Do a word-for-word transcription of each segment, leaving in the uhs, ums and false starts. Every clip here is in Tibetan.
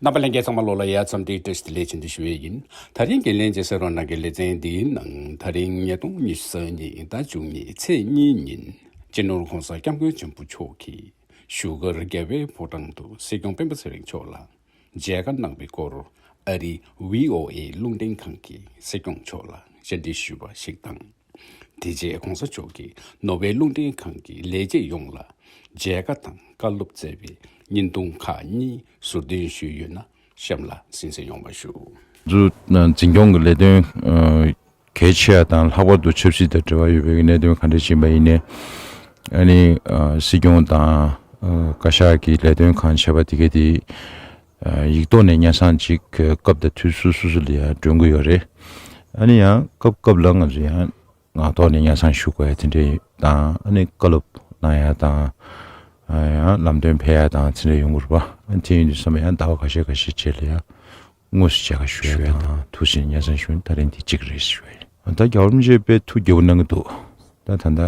རྣམ་པ་ལྷན་རྒྱས་ཚང་མ་ལོ་ལ་ཡ་འཚམས་འདྲི་བཀྲ་ཤིས་བདེ་ལེགས་བྱུང་འདི་ཞུ་ཡས་ཡིན། ད་རིང་གི་ལན་ཅེ་སེ་རོ་ནང་གི་ལེ་ཚན་འདིའི་ནང་ད་རིང་ཉིས་སྟོང་ཉི་ཤུ་རྩ་གཉིས་ཟླ་བཅུ་གཉིས་ཚེས་གཉིས་ཉིན་སྤྱི་ནོར་གོང་ས་སྐྱབས་མགོན་ཆེན་པོ་མཆོག་གིས་བཞུགས་སྒར་རྒྱལ་བའི་ཕོ་བྲང་དུ་སྲིད་སྐྱོང་སྤེན་པ་ཚེ་རིང་མཆོག་ལ་མཇལ་ཁ་གནང་བའི་སྐོར་ཨ་རིའི་ཝི་ཨོ་ཨེ་རླུང་འཕྲིན་ཁང་གིས་སྲིད་སྐྱོང་མཆོག་ལ་བཅར་འདྲི་ཞུས་པ་ཞིག་དང་། དེ་རྗེས་གོང་ས་མཆོག་གིས་ནོར་ཝེ་རླུང་འཕྲིན་ཁང་གི་ལས་བྱེད་ཡོངས་ལ་མཇལ་ཁ་དང་བཀའ་སློབ་སྩལ་བའི་བརྙན་ཐུང་ཁག་གཉིས་ཟུར་འདོན་ཞུས་ཡོད་ན་གཤམ་ལ་གསན་གཟིགས་ཡོང་བ་ཞུ། འཛུགས་འཛིན་སྐྱོང་གི་ལས་དོན་གལ་ཆེ་བ་དང་ལྷག་པར་དུ་ཆབ་སྲིད་དང་འབྲེལ་བ་ཡོད་པའི་གནད་དོན་ག་འདྲ་ཞིག་ཡིན་པ་ཡིན་ནའི། ཨ་ནི་སྲིད་སྐྱོང་དང་བཀའ་ཤག་གི་ལས་དོན་གང་བྱས་པ་དེ་གའི་དེ་ཡིག་ཐོག་ནས་སྙན་སེང་ཅིག་སྐབས་དང་དུས་སུ་སུ་སུ་ལ་ཡང་སྒྲོན་གྱི་ཡོད་རེད། ཨ་ནི་ཡང་སྐབས་སྐབས་ལ་ང་ཚོ་ཡང་ངག་ཐོག་ནས་སྙན་སེང་ཞུ་དགོས་ཡ་དེ་འདྲ་དང་ཨ་ནི་བཀའ་སློབ་གནང་ཡ་དང་། ཡང་ལམ་སྟོན་ཕེབས་ཡ་དང་དེ་འདྲ་ཡོང་གི་རེད་པ། ཨ་ནི་དེ་ཡིན་དུས་ཙམ་པ་ཡང་ཟླ་བ་ཁ་ཤས་ཁ་ཤས་རྗེས་ལ་ཡང་དངོས་སུ་མཇལ་ཁ་ཞུ་ཡ་དང་ཐུགས་རྗེ་ཆེ་སྙན་སེང་ཞུ་ཡ་ད་རིང་དེ་གཅིག་རེད་ཞུ་ཡ་ཡིན། ད་རྒྱལ་བ་རིན་པོ་ཆེ་དཔེ་ཐུགས་དགྱེས་པོ་གནང་གི་འདུག་ད་ད་ལྟ་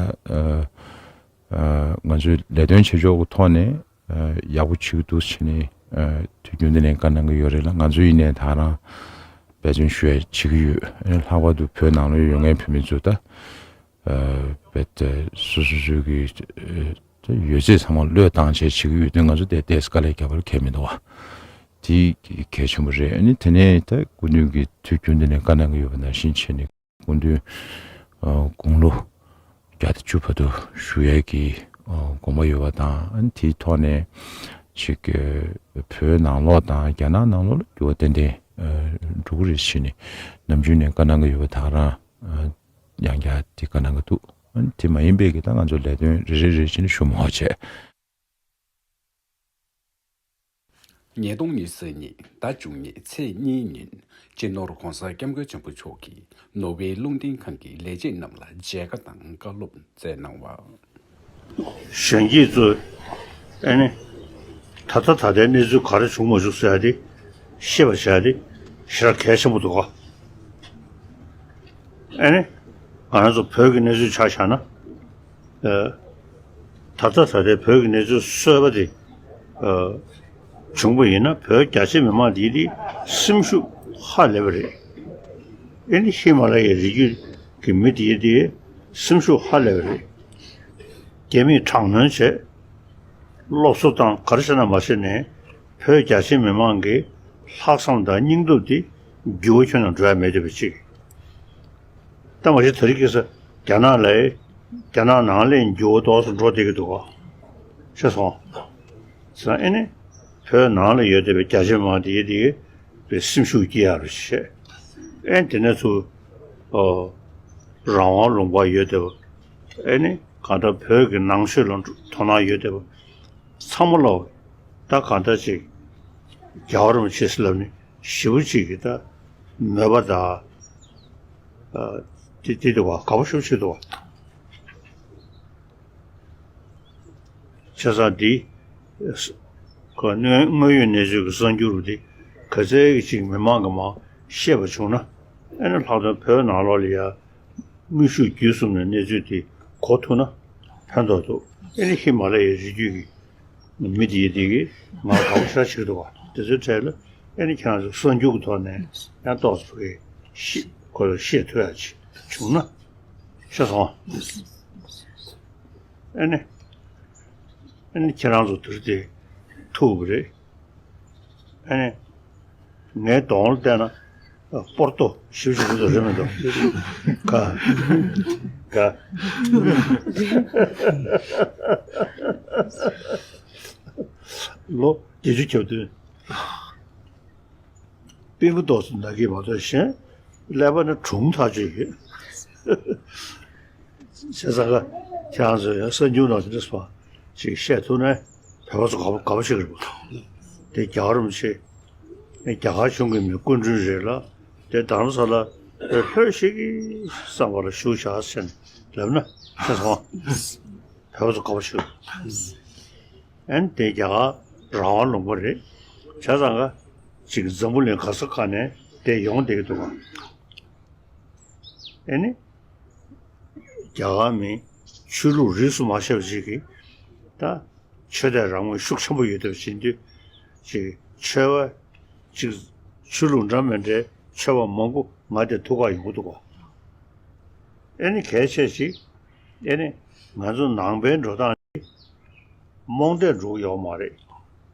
ང་ཚོའི་ལས་དོན་བྱེད་ཕྱོགས་ཀྱི་ཐོག་ནས་ཡག་པོ་བྱེད་ཀྱི་འདུག་ཟེར་ནས་དུས་རྒྱུན་དུ་ནས་བཀའ་གནང་གི་ཡོད་རེད་ལ། ང་ཚོ་ཡིན་ནའི་ད་རང་འབད་བརྩོན་ཞུ་ཡ་བྱེད་ཀྱི་ཡོད། ལྷག་པར་དུ་བོད་ནང་ལ་ཡོད་མཁན་བོད་མི་ཚོ་ད་རྦད་དེ་སོ་སོ་སོ་གི་ཡོད་ཚད་ཚང་མ་བློས་བཏང་བྱས་བྱེད་ཀྱི་ཡོད་དུས་ང་ཚོ་དེ་ཏོག་ཙམ་དཀའ་ལས་རྒྱག་པ་ལ་ཁྱད་མི་འདུག་བ། དེ་གལ་ཆེན་པོ་རེད། ཨ་ནི་དེ་ནས་ད་སྐུ་མདུན་གྱིས་དུས་རྒྱུན་དུ་ནས་བཀའ་གནང་གི་ཡོད་པ་ནང་བཞིན་བྱས་ནས། སྐུ་མདུན་དགུང་ལོ་བརྒྱ་དང་བཅུ་བར་དུ་བཞུགས་ཡས་ཀྱི་དགོངས་པ་ཡོད་པ་དང་། ཨ་ནི་དེའི་ཐོག་ནས་ཅིག་བོད་ནང་ལོགས་དང་རྒྱ་ནག་ནང་ལོགས་ལ་འགྱུར་བ་ཏན་ཏན་འགྲོ་གི་རེད་ཟེར་ནས་ནམ་རྒྱུན་ནས་བཀའ་གནང་གི་ཡོད་པ་དང་རང་ཡང་བསྐྱར་དེ་བཀའ་གནང་གི་འདུག་ཨ་ནི་དེ་མ་ཡིན་པའི་གི་ད་ང་ཚོ་ལས་དོན་རེ་རེ་རེ་བྱས་ནས་ཞུ་མ་བྱས། ཉིས་སྟོང་ཉི་ཤུ་རྩ་གཉིས་ཟླ་བཅུ་གཉིས་ཚེས་གཉིས་ཉིན་སྤྱི་ནོར་གོང་ས་སྐྱབས་མགོན་ཆེན་པོ་མཆོག་གིས་ནོར་ཝེ་རླུང་འཕྲིན་ཁང་གི་ལས་བྱེད་རྣམས་ལ་མཇལ་ཁ་དང་བཀའ་སློབ་སྩལ་གནང་བ། གཞོན་སྐྱེས་ཚོས་ཨ་ནི་ད་ལྟ་ད་ལྟའི་གནས་ཚུལ་ག་རེ་བྱུང་མ་བྱུང་ཟེར་ཡ་དེ་ཤེས་པ་བྱ་ཡ་དེ་ཞེ་དྲག་གལ་ཆེན་པོ་འདུག་ག་ཨ་ནི་ང་རང་ཚོ་བོད་ཀྱི་གནས་ཚུལ་ཆ་བཞག་ན། ཨ། ད་ལྟ་ད་ལྟའི་བོད་ཀྱི་གནས་ཚུལ་གསར་པ་དེ་ཨ། བྱུང་བ་ཡིན་ན་བོད་རྒྱ་ཆེ་མི་མང་དེ་དེ་སེམས་ཤུགས་ཧ་ལས་པ་རེད། ཨ་ནི་ཧི་མ་ལ་ཡའི་རི་རྒྱུད་ཀྱི་མི་དེ་དེ་སེམས་ཤུགས་ཧ་ལས་པ་རེད། རྒྱ་མིས་དྲག་གནོན་བྱས། སློབ་གསོ་དང་ག་རེ་བྱས་ན་མ་བྱས་ནས་བོད་རྒྱ་ཆེ་མི་མང་གི་ལྷག་བསམ་དང་སྙིང་སྟོབས་དེ་འགྱུར་བ་ཁྱོན་ནས་འགྲོ་ཡ་མེད་བསྡད་པ་ཅིག་ད་མ་གཞི་དེ་རིང་ཁ་སང་རྒྱ་ནག་ལ་རྒྱ་ནག་ནང་ལ་འགྱུར་བ་ཏོག་ཙམ་འགྲོ་བསྡད་ཀྱི་འདུག་ག་ཤེས་སོང་། ཙང་ཨེ་ནི་བོད་ནང་ལ་ཡོད་བསྡད་པའི་རྒྱ་ཆེ་མང་དེ་དེ་བའི་སེམས་ཤུགས་སྐྱེ་ཡག་རེ་བྱས། ཨེ་དེ་ནས་ཚུར་ཨོ་རང་དབང་ལུང་པ་ཡོད་བསྡད་པ་ཨེ་ནི་གང་ལྟར་བོད་ཀྱི་ནང་ཆོས་ལ་དོ་སྣང་ཡོད་བསྡད་པ་ཚང་མ་ལ་ད་གང་ལྟར་ཅིག་རྒྱལ་བ་རིན་པོ་ཆེ་ཟེར་ལབ་ནས་ཞེ་པོ་ཅིག་གི་ད་མོས་པ་དང་། དེ་དེ་དེ་བ་དགའ་པོ་ཞེ་པོ་ཅིག་འདུག་བ། བྱས་ཙང་འདི་ཁོ་དངོས་དངོས་ཡོད་གནས་ཚུལ་གྱི་གསར་འགྱུར་རུ་དེ་ག་ཚད་ཅིག་མི་མང་གི་མང་ཤེས་པ་བྱུང་ན་ཨེ་ནི་ལྷག་དོན་བོད་ནང་ལོགས་ལ་ཡ་དངོས་ཤུགས་བརྒྱུད་གསུམ་ནས་གནས་ཚུལ་དེ་གོ་ཐུབ་ན་ཕན་ཐོགས་འདུག་ཨེ་ནི་ཧི་མ་ལ་ཡའི་རི་རྒྱུད་ཀྱི་མི་དེ་དེ་གིས་ང་དགའ་པོ་ཞེ་དྲག་བྱེད་ཀྱི་འདུག་བ། དེ་ཚོའི་གྲས་ལ་ཨེ་ནི་ཁྱེད་རང་ཚོ་གསར་འགྱུར་གྱི་ཐོག་ནས་ཡང་ཏོག་ཙམ་གྱི་ཤེས་ཁོ་ཚོ་ཤེས་ཐུབ་ཡ་ཅིག་བྱུང་ན་ཤེས་སོང་། ཨེ་ནི་ཨེ་ནི་ཁྱེད་རང་ཚོ་དེར་དེ་ཐུག་གི་རེད། ཨེ་ནི། ངའི་གདོང་ལ་བལྟས་ན་སྤོར་ཏོ་ཞིབ་ཞིབ་འདུག་རེད་མི་འདུག་ག་ག་ལོ་བརྒྱད་ཅུ་གྱ་བདུན། པིང་པོ་ཏོག་ཙམ་ན་གི་མ་གཏོགས་གཞན་ཀླད་པ་ནི་གྲུང་ཐག་ཆོད་ཡོད། བྱས་ཙང་ཀ་ཁྱེད་རང་ཚོས་ཡང་གསར་འགྱུར་ནང་དེ་འདྲ་སོང་ཅིག་བཤད་ཐུབ་ན་བོད་པ་ཚོ་དགའ་པོ་དགའ་པོ་ཞིག་རེད་པ། དེ་རྒྱལ་བ་རིན་པོ་ཆེ་ནི་རྒྱ་གར་གཞུང་གི་མི་སྐུ་མགྲོན་རེད་ལ་དེ་རྡ་རམ་ས་ལ་བོད་ལྷོད་ཤིག་གི་བསམ་པ་ལ་བཞུགས་བཞག་ཟེར་ནས་ལབ་ན་ཤེས་སོང་། བོད་པ་ཚོ་དགའ་པོ་ཞིག་རེད། ཨན་དེ་རྒྱ་གར་རང་དབང་ལུང་པ་རེད། བྱས་ཙང་ཀ་ཅིག་འཛམ་བུ་གླིང་ག་ས་ག་ནས་དེ་ཡོང་བསྡད་ཀྱི་འདུག་ག་ཨེ་ནི། རྒྱ་གར་མི་ཆོས་ལུགས་རིས་སུ་མ་ཆད་པ་ཅིག་གིས་ད་ཆོས་དད་རང་མོས་ཤུགས་ཆེན་པོ་ཡོད་བསྡད་པ་ཅིག་ཡིན་དུས་ཅིག་ཆོས་ ཅིག་ཆོས་ལུགས་འདྲ་མི་འདྲའི་ཆོས་པ་མང་པོ་ང་དེར་ཐུག་ག་ཡོང་གི་འདུག་གོ། ཨེ་ནི་གལ་ཆེ་ཞིག་ཨེ་ནི་ང་ཚོ་ནང་པའི་འགྲོ་སྟངས་འདི་རྨོངས་དད་འགྲོ་གི་ཡོད་མ་རེད།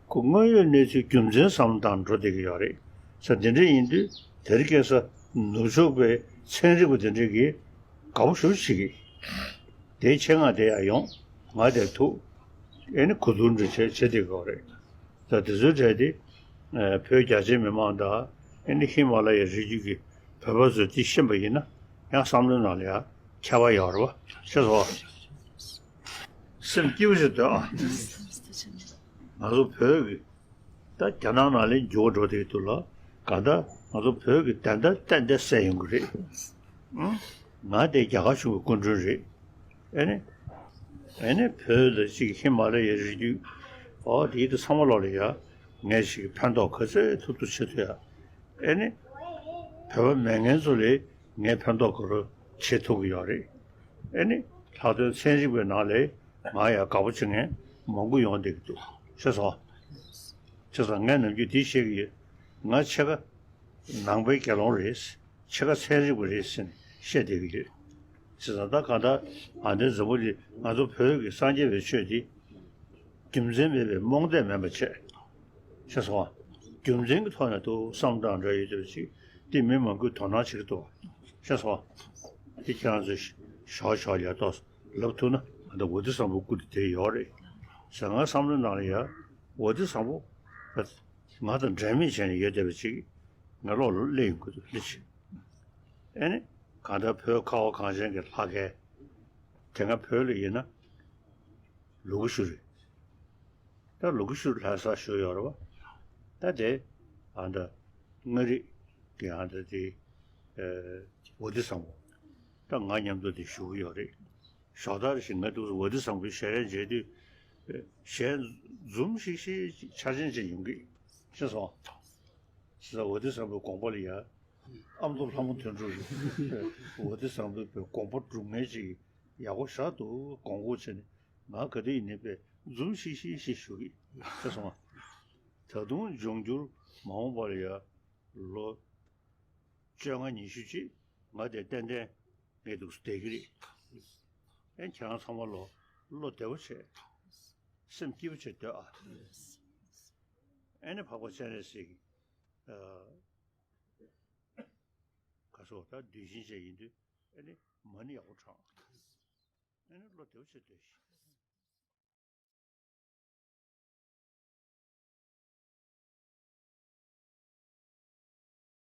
ཁོ་དངོས་ཡོད་གནས་ཚུལ་རྒྱུ་མཚན་བསམ་བློ་བཏང་འགྲོ་བསྡད་ཀྱི་ཡོད་རེད། ས་དེ་འདྲ་ཡིན་དུས་དེ་རིང་ཁ་སང་ནུབ་ཕྱོགས་པའི་ཚན་རིག་པ་དེ་འདྲས་ཀྱིས་དགའ་པོ་ཞེ་པོ་བྱེད་ཀྱི། དེའི་ཆེད་མངགས་དེ་ཡང་ཡོང་ང་དེར་ཐུག་ཨེ་ནི་གོ་བསྡུར་འདྲ་བྱས་བྱེད་བསྡད་ཀྱི་ཡོད་རེད། ད་དེ་ཚོའི་གྲས་དེ་ཨ་བོད་རྒྱ་ཆེ་མི་མང་དང་ཨེ་ནི་ཧི་མ་ལ་ཡའི་རི་རྒྱུད་ཀྱི་བོད་པ་ཚོས་དེ་ཤེས་པ་ཡིན་ན་ཡང་བསམ་བློའི་ནང་ལ་ཡང་ཁྱད་པར་ཡོད་རེད་པ། ཤེས་སོང་ཨ། སེམས་སྐྱིད་པོ་ཞིག་འདོད་ཨ། ང་ཚོ་བོད་ཀྱི་ད་རྒྱ་ནག་ནང་ལ་འགྱུར་བ་འགྲོ་བསྡད་འདུག་ལ། གང་ལྟར་ང་ཚོ་བོད་ཀྱི་བདེན་མཐའ་ཏན་ཏན་གསལ་ཡོང་གི་རེད། ཨང་། ང་དེ་རྒྱ་གར་གཞུང་གི་སྐུ་མགྲོན་རེད། ཨེ་ནི། ཨེ་ནི་བོད་ལ་ཅིག་ཧི་མ་ལ་ཡའི་རི་རྒྱུད། ཨོ་དེའི་དུ་ཚང་མ་ལོག་ལ་ཡ། ངས་ཞིག་ཕན་ཐོགས་ག་ཚོད་ཐུབ་ཐུབ་བྱེད་ཐུབ་ཡ། ཨེ་ནི། བོད་པ་མེད་མཁན་ཚོ་ལ་ངས་ཕན་ཐོགས་ག་རེ་བྱེད་ཐུབ་ཀྱི་ཡོད་རེད། ཨེ་ནི། ལྷག་དོན་ཚན་རིག་པའི་ནང་ལ་ང་ཡ་དགའ་པོ་བྱེད་མཁན་མང་པོ་ཡོང་བསྡད་ཀྱི་འདུག་ཤེས་སོང་། བྱས་ཙང་ངས་ནམ་རྒྱུན་འདི་བཤད་ཀྱི་ཡོད། ང་ཕྱེད་ཀ་ནང་པའི་དགེ་སློང་རེད། ཕྱེད་ཀ་ཚན་རིག་པ་རེད་ཟེར་ནས་བཤད་བསྡད་ཀྱི་ཡོད། བྱས་ཙང་ད་གང་ལྟར་ཨ་འདྲའི་འཛམ་བུ་གླིང་ང་ཚོ་བོད་ཀྱི་སངས་རྒྱས་པའི་ཆོས་འདི་རྒྱུ་མཚན་མེད་པའི་རྨོངས་དད་མིན་པ་བྱས། ཤེས་སོང་ཨ། རྒྱུ་མཚན་གྱི་ཐོག་ནས་ཏོག་བསམ་བཏང་འདྲ་ཡོད་དེ་ཅིག་འདི་མི་མང་པོས་དོ་སྣང་བྱེད་ཀྱི་འདུག་ཤེས་སོང་ཨ། འདི་ཁྱེད་རང་ཚོས་ཞོག་ཞོག་ལ་ཏོག་ལབ་ཐུབ་ན་ང་ད་འོ་དེ་བཟང་པོ་སྐུ་དེ་དེ་ཡོད་རེད་ཟེར། ང་བསམ་བློའི་ནང་ལ་ཡ་འོ་དེ་བཟང་པོ་ང་དང་འབྲལ་མེད་བྱས་ནས་ཡོད་བསྡད་པ་ཅིག་ང་ལོག་ལ་སླེབས་ཡོང་གི་འདུག་ལི་ཆེ། ཨེ་ནི། གང་ལྟར་བོད་ཁ་བ་གངས་ཅན་གྱི་ལྷ་སྐལ། དེ་སྔ་བོད་ལ་ཡིན་ན། ལུ་གུ་ཤུ་རེད། ད་ལུ་གུ་ཤུ་རེ་ལྷ་ས་བཞུགས་ཡོད་རེད་བ། ད་དེ། ཨ་ད། མངའ་རིས་ཀྱི་ཨ་ད་དེ། ཨེ། འོ་དེ་བཟང་པོ། ད་ང་མཉམ་དུ་དེ་བཞུགས་ཡོད་རེད། ཞོགས་ད་རེ་ཞིག་ང་འདུག་འོ་དེ་བཟང་པོའི་ཞལ་རས་མཇལ་དུས། ཨེ། ཞལ་འཛུམ་ཤིག་ཤིག་འཆར་ཅན་ཅིག་ཡོང་གི། ཤེས་སོང་། ཟེར་འོ་དེ་བཟང་པོའི་དགོངས་པ་ལ་ཡ། ཨ་མདོ་ལྷ་མོ་དོན་གྲུབ་རེད། འོ་དེ་བཟང་པོའི་དགོངས་པ་སྒྲུབ་མཁན་ཅིག་ཡག་པོ་ཞེ་དྲག་འདུག་དགོངས་སྐོར་བྱས་ནས་ང་ག་དུས་ཡིན་ནའི་དཔེ་འཛུམ་ཤིག་ཤིག་ཤིག་ཞུ་གི་ཤེས་སོང་ང་། ད་དུང་འབྱུང་འགྱུར་མ་འོངས་པ་ལ་ཡ། ལོ་བཅོ་ལྔ་ཉི་ཤུ་ཅིག་ང་དེ་ཏན་ཏན་ངས་འདུག་སེ་བསྡད་ཀྱི་རེད། ཨེ་ཁྱེད་རང་ཚང་མ་ལོ་བློ་བདེ་པོ་བྱས། སེམས་སྐྱིད་པོ་བྱས་སྡོད་ཨ། ཨེ་ནི་འཕགས་པ་སྤྱན་རས་གཟིགས་ཀྱི། ཨ། ག་སོགས་ད་གདུལ་ཞིང་བཅས་ཡིན་དུས་ཨེ་ནི་མ་ཎི་ཡག་པོ་བགྲང་། ཨེ་ནི་བློ་བདེ་པོ་བྱས་སྡོད་ཤིག